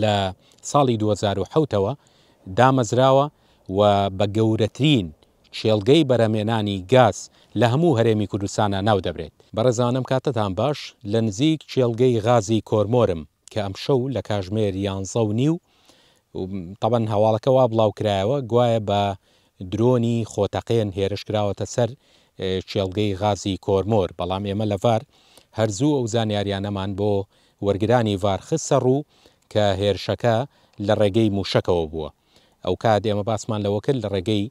لە ساڵی 2007ەوە دامەزراوە و بە گەورەترین کێڵگەی بەرهەمێنانی گاز لە هەموو هەرێمی کوردستانا ناو دەبرێت. بەڕێزان ئەم کاتەتان باش، لە نزیک کێڵگەی غازی کۆرمۆرم کە ئەمشەو لە کاژمێر یانزە و نیو تەبەن هەواڵەکە وا بڵاو کرایەوە گوایە بە درۆنی خۆتەقێن هێرش کراوەتە سەر کێڵگەی غازی کۆرمۆر، بەڵام ئێمە لە ڤار هەر زوو ئەو زانیاریانەمان بۆ وەرگرانی ڤار خستە ڕوو کە هێرشەکە لە ڕێگەی مووشەکەوە بووە. ئەوکات ئێمە باسمان لەوە کرد لە ڕێگەی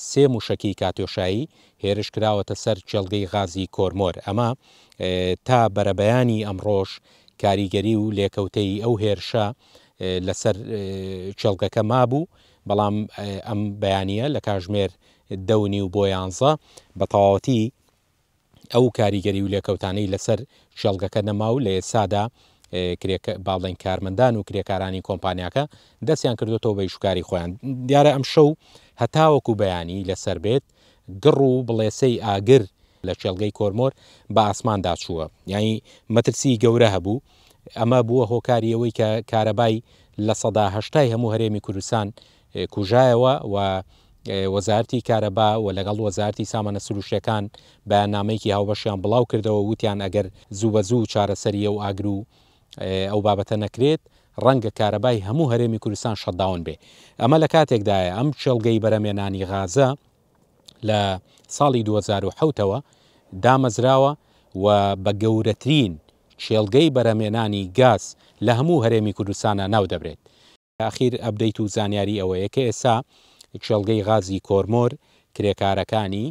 سێ مووشەکی کاتیۆشایی هێرش کراوەتە سەر کێڵگەی غازی کۆرمۆر. ئەمە تا بەرەبەیانی ئەمڕۆش کاریگەری و لێکەوتەی ئەو هێرشە لەسەر کێڵگەکە مابوو، بەڵام ئەم بەیانییە لە کاژمێر دە و نیو بۆ یانزە بە تەواوەتی ئەو کاریگەری و لێکەوتانەی لەسەر کێڵگەکە نەما و لە ئێستادا با بڵێین کارمەندان و کرێکارانی کۆمپانیاکە دەستیان کردوتەوە بە ئیشوکاری خۆیان. دیارە ئەم شەو هەتاوەکو بەیانی لەسەر بێت گڕ و بڵێسەی ئاگر لە کێڵگەی کۆرمۆر بە ئاسماندا چووە، یانی مەترسی گەورە هەبوو. ئەمە بووە هۆکاری ئەوەی کە کارەبای 80% هەموو هەرێمی کوردستان کوژایەوە و وەزارەتی کارەبا و لەگەڵ وەزارەتی سامانە سروشتیەکان بەیاننامەیەکی هاوبەشیان بڵاو کردەوە وتیان ئەگەر زوو بە زوو چارەسەری ئەو ئاگر و ئەو بابەتە نەکرێت ڕەنگە کارەبای هەموو هەرێمی کوردستان shutdown بێ. ئەمە لە کاتێکدایە ئەم کێڵگەی بەرەمێنانی غازە لە ساڵی 2007 ەوە دامەزراوە و بە گەورەترین کێڵگەی بەرەمێنانی گاز لە هەموو هەرێمی کوردستانا ناو دەبرێت. ئاخیر update و زانیاری ئەوەیە کە ئێستا کێڵگەی غازی کۆرمۆر کرێکارەکانی،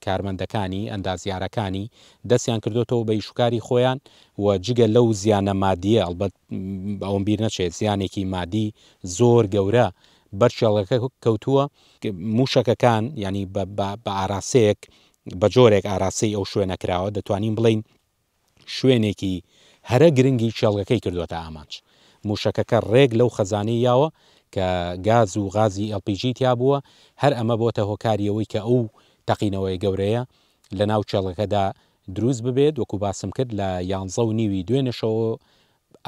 کارمەندەکانی، ئەندازیارەکانی دەستیان کردۆتەوە بە ئیشوکاری خۆیان و جگە لەو زیانە مادیە ئەڵبەت ئەوەم بیر نەچێت زیانێکی مادی زۆر گەورە بەر کێڵگەکە کەوتووە. موشەکەکان یانی بە ئاراسەیەک بە جۆرێک ئاراستەی ئەو شوێنە کراوە دەتوانین بڵێین شوێنێکی هەرە گرنگی کێڵگەکەی کردووەتە ئامانج. مووشەکەکە ڕێک لەو خەزانەی یاوە کە گاز و غازی LPG تیا بووە، هەر ئەمە بۆتە هۆکاری ئەوەی کە ئەو تەقینەوەیە گەورەیە لە ناو کێڵگەکەدا دروست ببێت، وەکو باسم کرد لە یانزە و نیوی دوێنێشەوە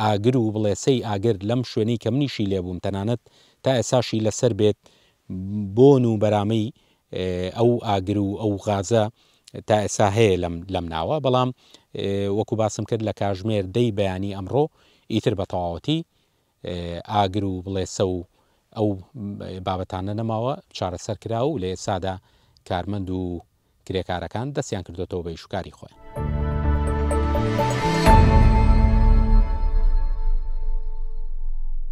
ئاگر و بڵێسەی ئاگر لەم شوێنەی کە منیشی لێ بووم تەنانەت تا ئێستاشی لەسەر بێت بۆن و بەرامەی ئەو ئاگر و ئەو غازە تا ئێستا هەیە لەم لەم ناوە بەڵام وەکو باسم کرد لە کاژمێر دەی بەیانی ئەمڕۆ ئیتر بە تەواوەتی ئاگر و بڵێسە و ئەو بابەتانە نەماوە چارەسەر کرا و لە ئێستادا کارمەند و کرێکارەکان دەستیان کردوتەوە بە ئیشوکاری خۆیان.